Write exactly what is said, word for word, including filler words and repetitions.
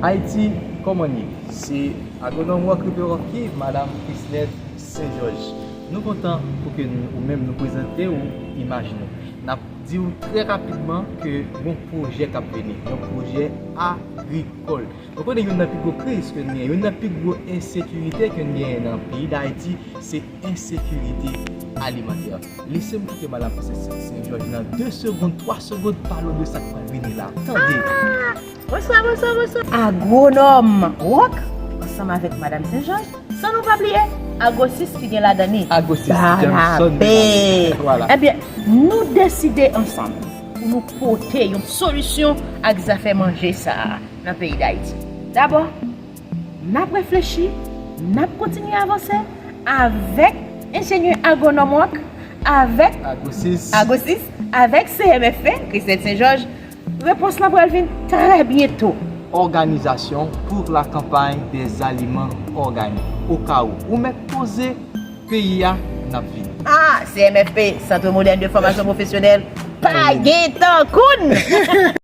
Ayiti, kòman n ye? Se Agwonòm Rock River Rocky, Madanm Chrisnette Saint Georges. Nou kontan pou ke n- ou menm nou prezante w imaj nou. N ap di w trè rapidman ke yon pwojè k ap vini, yon pwojè agrikòl. Nou konnen youn nan pi gwo kriz ke n genyen, youn nan pi gwo ensekirite ke n genyen nan peyi Dayiti, se ensekirite alimantè. Lese m kite Madanm Chrisnette Saint Georges nan de segonn, twa segonn, pale w de sa k pral vini la. Tande! Bonswa, bonswa, bonswa. Agwonòm Rock, ansanm avèk Madanm Saint Georges, san nou pa bliye Agosis ki gen ladan li Agosis Johnson Balabe. Ebyen, nou deside ansanm pou nou pote yon solisyon ak zafè manje sa a nan peyi Dayiti. Dabò, n ap reflechi, n ap kontinye avanse avèk enjenyè Agwonòm Rock, avèk Agosis, Agosis, avèk C M F P, Chrisnette Saint Georges. Repons lan pral vin trè byento. Organisation pour la campagne des aliments organiques. Okawou ou mèt poze peyi a, n ap vini. Ah, C M F P, Centre Moderne de Formation Professionnelle, pa gen tankou n!